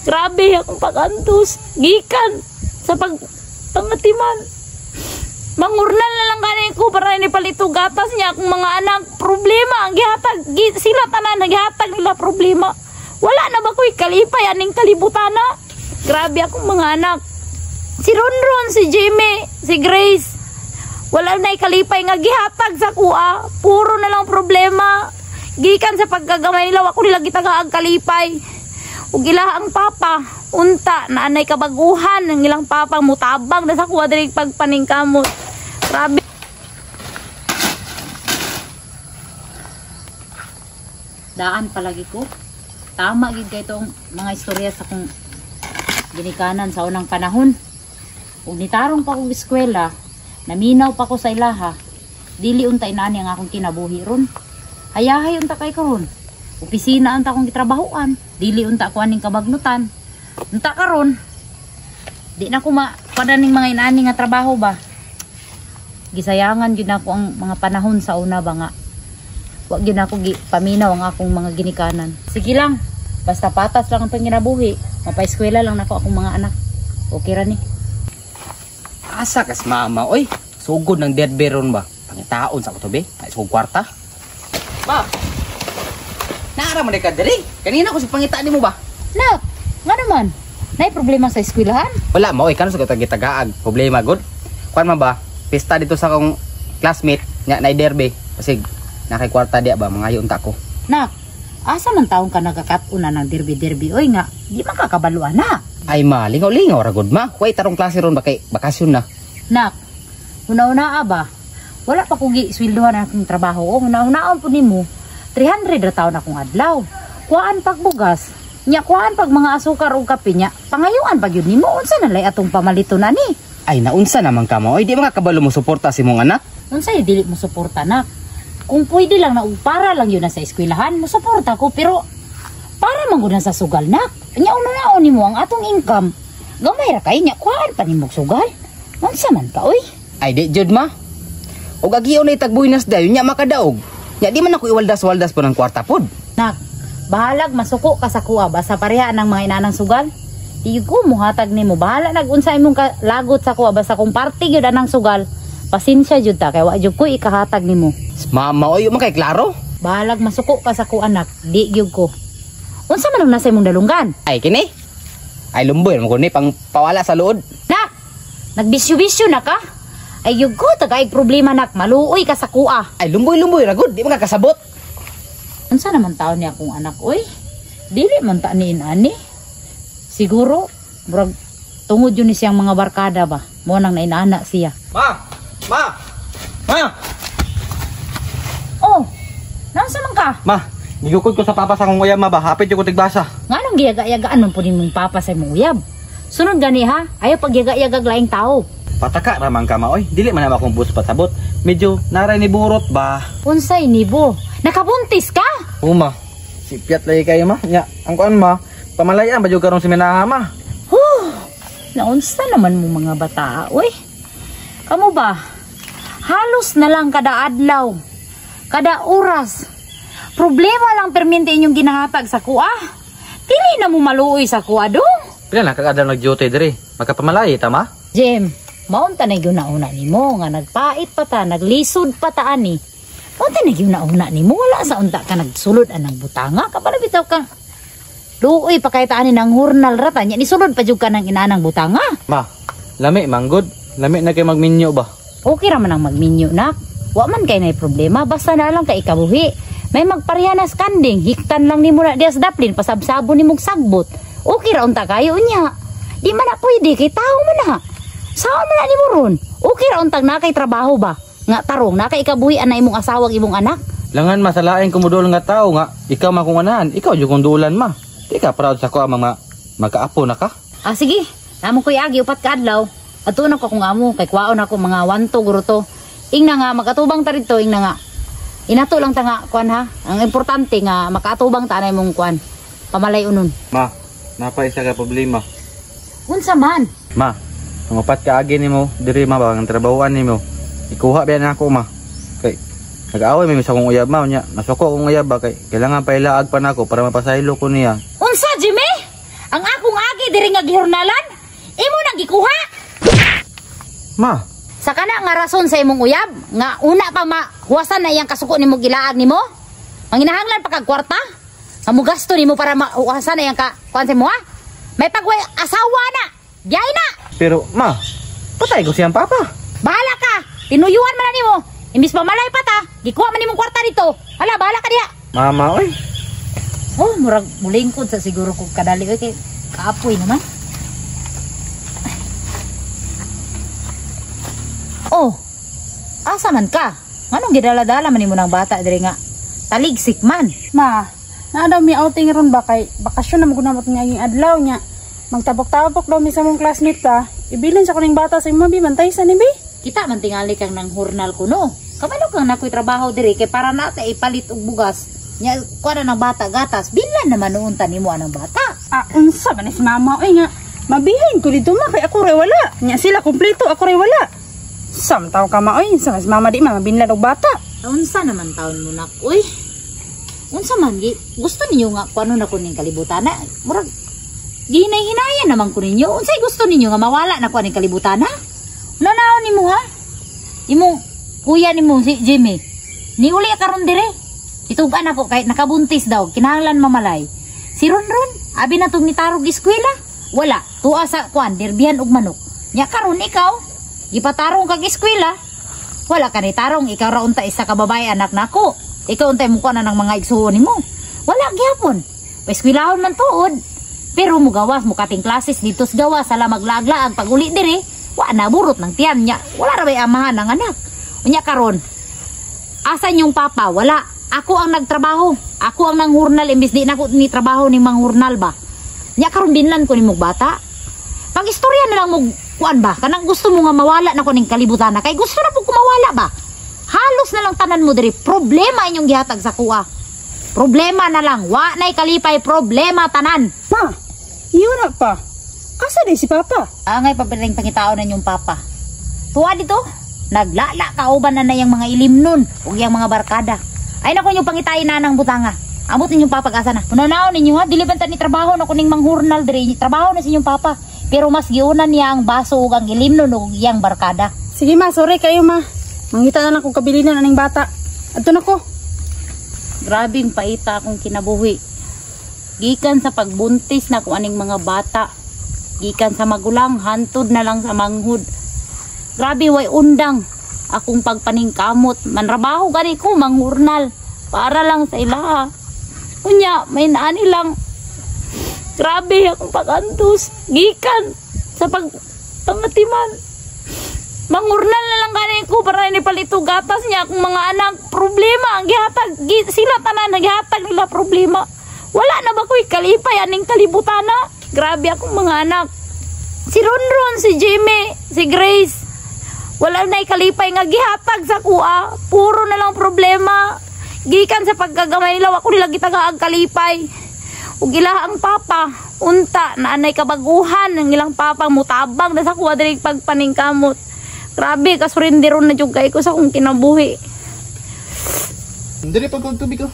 Grabe akong pagantos. Gikan sa pag pangatiman. Mangurnal na lang gani ko para ni palito gatas niya akong mga anak. Problema ang gihatag sila tanan naghatag nila problema. Wala na ba ko'y kalipay aning kalibutana? Grabe akong mga anak. Si Ronron, si Jimmy, si Grace. Wala na kalipay nga gihatag sa kuha. Puro na lang problema. Gikan sa pagkagamay nila, wako nila gitagaag kalipay. Ug ila ang papa, unta na anay kabaguhan ang ilang papa mutabang na sa kuha diri pagpaningkamot. Grabe. Daan palagi ko. Tama gid kay itong mga istorya sa kong ginikanan sa unang panahon. Ug nitarong pa kong eskwela, naminaw pa ko sa ilaha. Dili unta inaani ang akong kinabuhi ron. Hayahay unta kay karon. Opisina unta akong gitrabahoan. Dili unta ko aning kabagnutan. Unta karon. Di na ko mapadaning mga inaani nga trabaho ba. Gisayangan gyud nako ang mga panahon sa una ba nga. Wa gyud nako paminaw ang akong mga ginikanan. Sige lang, basta patas lang ang panginabuhi. Mapaeskwela lang nako akong mga anak. Okay ra ni. Asa kas mama, oy. Sugod ng dead beron ba? Pangitaon sa ko to be. Ay sugod kwarta. Ma. Naara man ka diri. Kanina ko sa pangita nimo ba? Nak, nga naman. Nay problema sa eskwelahan? Wala mo, oy, kano sa katong gitagaag. Problema gud. Kuan man ba? Pista dito sa akong classmate nya nay derby. Pasig nakay kwarta diya ba mangayo unta ko. Nak, asa man taon ka nagkakat-una ng derby-derby oy nga di man kakabaluan na. Ay ma, lingaw-lingaw ra gud ma. Way tarong klase ron ba kay bakasyon na. Nak, una-una ba? Wala pa ko gisweldohan akong trabaho. O, una-unaon po nimo. 300 ra taon akong adlaw. Kuhaan pag bugas. Nya kuhaan pag mga asukar ug kape nya. Pangayuan pag yun nimo unsa na lay atong pamalito na ni. Ay naunsa naman ka mo. Oy, di man kabalo mo suporta si mong anak. Unsa dili mo suporta nak? Kung pwede lang na para lang yun na sa eskwelahan, mo suporta ko pero para man gud na sa sugal nak. Nya una-unaon nimo ang atong income. Gamay ra kay nya kuhaan pa nimo sugal. Unsa man ka oy? Ay di jud ma. Og agiyon na itagbuhinas dayon nya makadaog. Nya di man ako iwaldas-waldas po ng kwarta pod. Nak, bahalag masuko ka sa kuha basta pareha ng mga inanang sugal. Di ko muhatag nimo, bahala nag unsa imong lagot sa kuha basta kung parte gyud anang sugal. Pasensya jud ta kay wa jud ko ikahatag nimo. Mama oy, man kay klaro. Bahalag masuko ka sa kuha anak, di gyud ko. Unsa man ang nasa imong dalunggan? Ay kini. Ay lumboy man ko ni pang pawala sa luod. Nak, nagbisyo-bisyo na ka? Ay gyud ko tagaig problema nak, maluoy ka sa kuha. Ay lumboy-lumboy ra gud, di man ka kasabot. Unsa naman taon niya akong anak oy? Dili man ta niin ani. Siguro murag tungod yun ni siyang mga barkada ba. Mo nang nainana siya. Ma! Ma! Ma! Oh, naunsa man ka? Ma, gigukod ko sa papa sa akong uyab ma ba? Hapit yung ko tigbasa. Nganong giyaga-yagaan man po nimong papa sa imong uyab? Sunod gani ha, ayaw pagyagayaga laing tao. Pataka ramang ka ma oy. Dili man na akong bus patabot. Medyo naray ni burot ba? Unsay nibo? Nakabuntis ka? Uma, sipyat lagi kayo ma. Nya, ang kuan ma, pamalayan ba jud karon si Minaha ma? Huh, naunsa naman mo mga bata, oy. Kamo ba? Halos na lang kada adlaw, kada oras. Problema lang permente inyong ginahatag sa kuha. Dili na mo maluoy sa kuha do. Pila na kag-adlaw nag-duty diri? Magkapamalay ta ma? Jem, maunta na gyud-una nimo nga nagpait pa ta, naglisod pa ta ani. Maunta na gyud-una nimo, wala sa unta ka nagsulod anang butanga kabalo bitaw kang luoy pa kay ta ani nang hurnal ra ta nya nisulod pa jud ka nang inanang butanga. Ma, lami manggod. Lami na kay magminyo ba? Okay ra man ang magminyo nak. Wa man kay nay problema, basta na lang kay ikabuhi. May magpareha na skanding, hiktan lang nimo na diya sa daplin, pasabsabo nimong sagbot. Okay ra unta kayo nya. Di man na pwede kay tao man na. Saan man na nimo ron? Okay ra untag na kay trabaho ba? Nga tarong na kay ikabuhi ana imong asawag imong anak. Langan masalain kumudol nga tao nga ikaw makungunahan, ikaw jud kong dulan ma. Di ka proud sa ko ang mga magkaapo na ka. Ah sige, namo koy agi upat ka adlaw. Adto na ko kung amo kay kwaon ako mga 1 2 guro to. Ingna nga makatubang ta didto, ingna nga. Inato lang ta nga kuan ha. Ang importante nga makaatubang ta na imong kuan. Pamalay unon. Ma, napa isa ka problema. Unsa man? Ma, ang upat ka agi nimo diri ma ba ang trabahoan nimo. Ikuha ba na ako ma. Kay nag-away may sa akong uyab ma nya. Nasuko akong uyab ba kay kailangan pa ilaag pa nako para mapasaylo ko niya. Unsa Jimmy? Ang akong agi diri nga gihornalan, imo nang gikuha. Ma, Sa kana nga rason sa imong uyab, nga una pa mahuwasan na iyang kasuko nimo gilaag nimo. Manginahanglan pa kag kwarta. Nga mugasto nimo para mahuwasan na iyang ka kuan sa imo ha. May pagway asawa na. Biyay na. Pero ma, patay ko siyang papa. Bahala ka. Tinuyuan man na nimo. Imbis mamalay pa ta, gikuha man nimong kwarta dito. Hala, bahala ka diha. Mama, oy. Oh, murag mulingkod sa siguro kog kadali oy kay kaapoy naman. Oh. Asa man ka? Nganong gidala-dala man nimo ng bata diri nga taligsik man? Ma, naa daw mi outing ron ba kay bakasyon na magunamot nga yung adlaw niya. Magtabok-tabok daw mi sa mong classmate ta. Ibilin sa kuning bata sa imo bi bantay sa ni bi. Kita man tingali kang nang hurnal kuno. Kabalo kang nakoy trabaho diri kay para na ta ipalit og bugas. Nya kuha na ng bata gatas, bilan naman noon ta nimo anang bata. Ah, unsa ba ni si mama oy nga. Mabihin ko dito ma kay ako ray wala. Nya sila kumpleto ako ray wala. Samtaw ka ma oy, sa si mama di ma mabinlad og bata. Unsa naman taon mo nak, uy? Unsa man gi gusto ninyo nga kuno na kuning kalibutan na? Murag gihinay-hinayan naman ko ninyo. Unsay gusto ninyo nga mawala na ko aning kalibutan na? Nanaon nimo ha? Imong kuya nimo si Jimmy. Niuli karon dire. Itugan ako kay nakabuntis daw, kinahanglan mamalay. Si Ronron, abi na tong nitarog eskwela. Wala, tuwa sa kuan, derbihan og manok. Nya karon ikaw, gipatarong kag eskwela. Wala ka ni tarong, ikaw ra unta isa ka babae anak nako. Ikaw untay mo na ng mga igsuon nimo. Wala gyapon. Eskwelahon man tuod. Pero mugawas mo kating classes dito sa gawas sala maglaaglaag pag uli diri, wa na burot ng tiyan niya. Wala ra bay amahan ang anak. Unya karon. Asan yung papa? Wala. Ako ang nagtrabaho. Ako ang nanghurnal imbis di nako ni trabaho ni manghurnal ba. Nya karon binlan ko nimog bata. Pag istorya na lang mo kuan ba? Kanang gusto mo nga mawala na ko ning kalibutan na kay gusto na po ko mawala ba? Halos na lang tanan mo diri problema inyong gihatag sa kuha. Problema na lang, wa nay kalipay problema tanan. Ma, iyo na pa. Asa di si papa? Angay papiling pangitao na inyong papa. Tuwa dito, naglala kauban na na yung mga ilim nun ug yang mga barkada. Ay nako inyong pangitain na ng butanga. Amot ninyong papag-asa na. Unanaon ninyo ha, dili banta ni trabaho na kuning manghurnal diri, trabaho na sa inyong papa. Pero mas giunan niya ang baso ug ang ilim nun ug yang barkada. Sige ma, sorry kayo ma. Mangita na lang kung kabilinan aning bata. Adto na ko. Grabing paita akong kinabuhi. Gikan sa pagbuntis na kung aning mga bata. Gikan sa magulang, hantod na lang sa manghud. Grabe way undang akong pagpaningkamot. Manrabaho gani ko manghurnal para lang sa ilaha. Unya may naani lang. Grabe akong pagantos. Gikan sa pagpangatiman. Mangurnal na lang gani ko para ni palito gatas niya akong mga anak. Problema ang gihatag sila tanan gihatag nila problema. Wala na ba ko'y kalipay aning kalibutan na? Grabe akong mga anak. Si Ronron, si Jimmy, si Grace. Wala na kalipay nga gihatag sa kuha. Puro na lang problema. Gikan sa pagkagamay nila, wako nila gitagaag kalipay. Ug ila ang papa, unta na anay kabaguhan ang ilang papa mutabang na sa kuha diri pagpaningkamot. Grabe kasurinderon na jud kay ko sa akong kinabuhi. Dili pa kog tubig ko.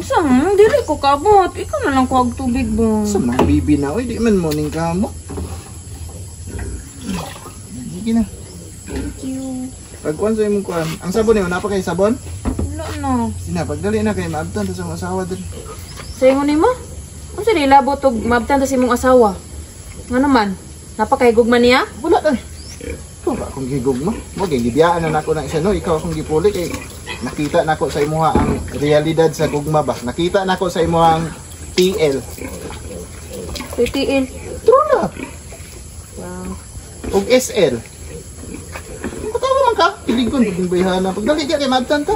Sa dili ko kabot. Ikaw na lang kuhag tubig ba. Sa mga bibi na oy, di man mo ning kamo. Sige na. Thank you. Pagkuan sa imong kuan. Ang sabon niyo, napa kay sabon? Wala na. Sina, pagdali na kay maabtan ta sa imong asawa diri. Sa ingon nimo? Unsa di labot og maabtan ta sa imong asawa? Nga naman, napa kay gugma niya? Wala na. Ikaw ba akong gigugma? Mo kay gibiyaan na nako na isa no, ikaw akong gipuli kay nakita nako sa imuha ang realidad sa gugma ba. Nakita nako sa imuha ang TL. PTL. True love. Wow. Og SL. Katawa man ka, pilig ko paging bayhana. Pagdali ka kay maabtan ta.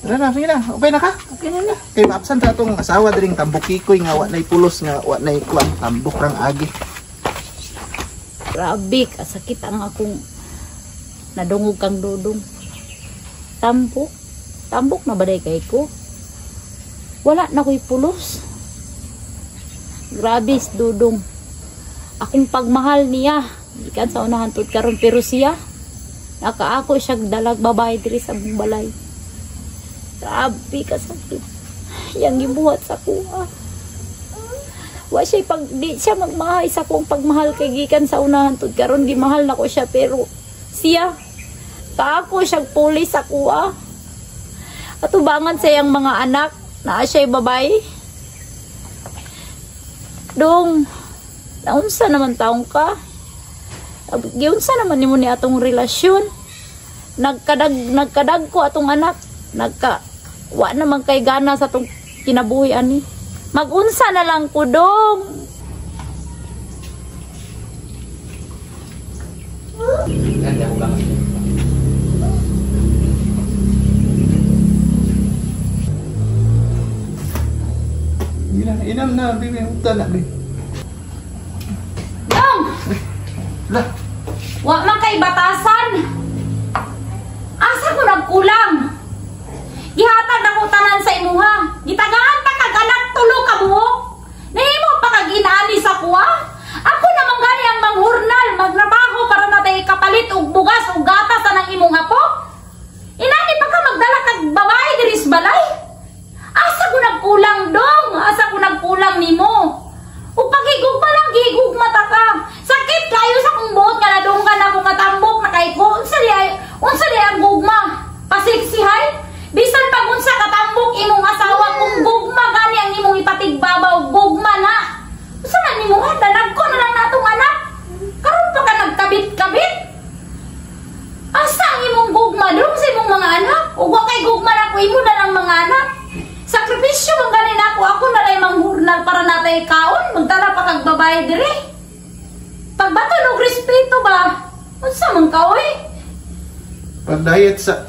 Tara na, sige na. Okay na ka? Okay na na. Kay maabsan ta atong asawa diring tambukikoy nga wa nay pulos nga wa nay kuan tambok rang agi. Grabe kasakit ang akong nadungog kang dudong. Tambok? Tambok na ba day kay ko? Wala na ko'y pulos. Grabe dudong. Akong pagmahal niya gikan sa unahan tud karon, pero siya nakaako siya dalag babae diri sa among balay. Grabe kasakit yang gibuhat sa kuha. Wa siya pag di siya magmahay sa akong pagmahal kay gikan sa unahan tud karon gimahal nako siya, pero siya kaako siya pulis sa kuha. Atubangan sa iyang mga anak naa siya babae. Dong, naunsa naman taong ka? Giunsa naman nimo ni atong relasyon? Nagkadag ko atong anak, nagka wa naman kay gana sa atong kinabuhi ani. Magunsa na lang ko, dong. Ganda ko lang. Ina, inam na, bibi, huta na, bibi. Dong, Lah, wa man kay batasan. Asa ko nagkulang? Gihatag na ko tanan sa imuha. Gitagaan pa kag anak tulo ka buhok. Nahimo pa kag inaani sa kuha. Ako naman gani ang manghurnal, magtrabaho para natay kapalit og bugas og gatas anang imong apo. Inani pa ka magdala kag babae diri sa balay. Asa ko nagkulang, dong? Asa ko nagkulang nimo? Ug paghigugma lang, gihigugma ta ka. Sakit kayo sa akong buot nga nadunggan ako nga tambok na kay ko. Unsa di ang gugma? Pasiksihay? Bisan pag unsa katambok imong asawa, kung gugma gani ang imong ipatigbabaw, gugma na. Unsa man nimo ha? Danag ko na lang natong anak. Karon pa ka nagkabit-kabit. Asa ang imong gugma dong sa imong mga anak? Ug wa kay gugma na ko, imo na lang mga anak. Sakripisyo man gani nako, ako na lay manghurnal para natay kaon, magdala pa kag babae dire. Pagbaton og respeto ba? Unsa man ka oy? Pagdayet sa